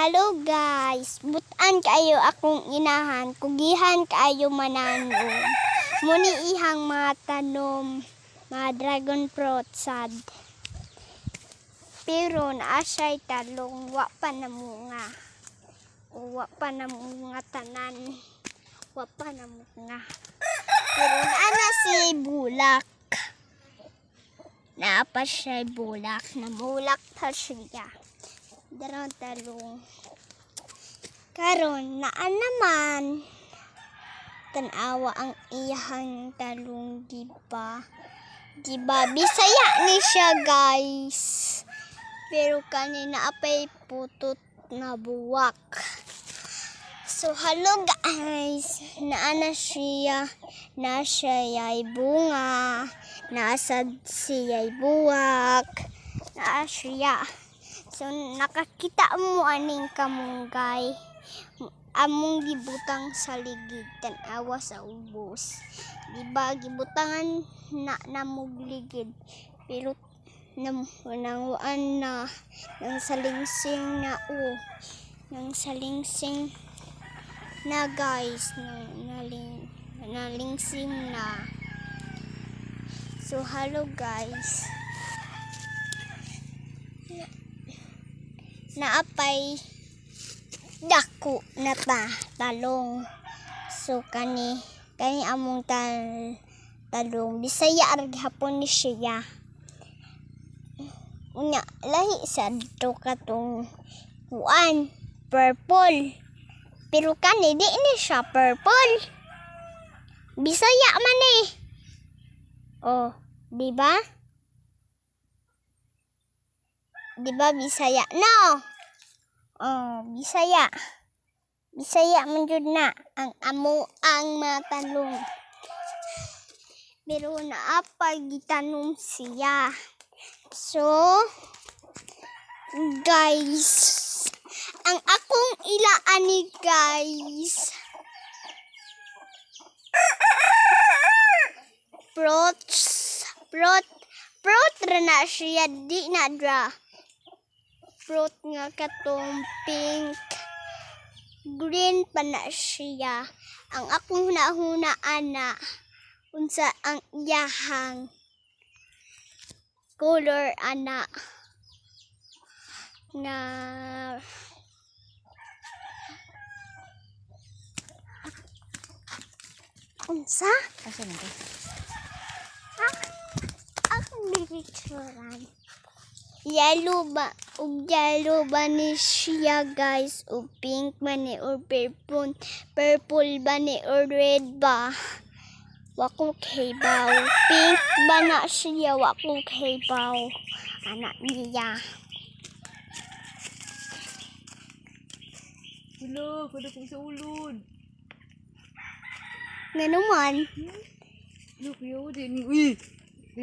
Hello guys, butan kaayo akong inahan, kugihan kaayo mananom. Muni ihang mga tanom, mga dragon fruit sad. Pero naa siya'y talong, wa pa namunga. O, wa pa namunga tanan. Wa pa namunga. Pero naa na si bulak. Naa pa siya'y bulak, namulak pa siya. Darang talong. Karon naa naman. Tanawa ang iyahang talong, di ba? Di ba? Bisaya ni siya, guys. Pero kanina apay putot na buwak. So, hello guys. Naa na siya. Na siya ay bunga. Nasad siya buwak. Naa siya. So, nakakita mo aning kamunggay. Among gibutang sa ligid, tanawa sa ubos. Di ba gibutangan na namog ligid. Pero nam nanguan na nang salingsing na o nang salingsing na, guys, nang naling nalingsing na. So hello guys, naapay dako na ta talong. So kani kani among talong, Bisaya ra gihapon ni siya. Unya lahi sa adto katong kuan, purple. Pero kani di ni siya purple. Bisaya man eh. Oh, di ba? Di ba Bisaya no? Oh, Bisaya. Bisaya man jud na ang amo ang matalong. Pero naa pa gitanom siya. So, guys, ang akong ilaan ni guys, fruits, fruit, fruit ra na siya, di na dra. Fruit nga katong pink, green pa na siya. Ang akong hunahuna ana, unsa ang iyahang color ana na unsa? Asa man to? Akong picturean. Yellow ba? Ug yellow ba ni siya, guys? O pink man ni or purple? Purple ba ni or red ba? Wa ko kahibaw. Pink ba na siya? Wa ko kahibaw. Anak niya. Ulo, kuno kong sa ulod. Ngano man? Ulo, kuya din. Uy!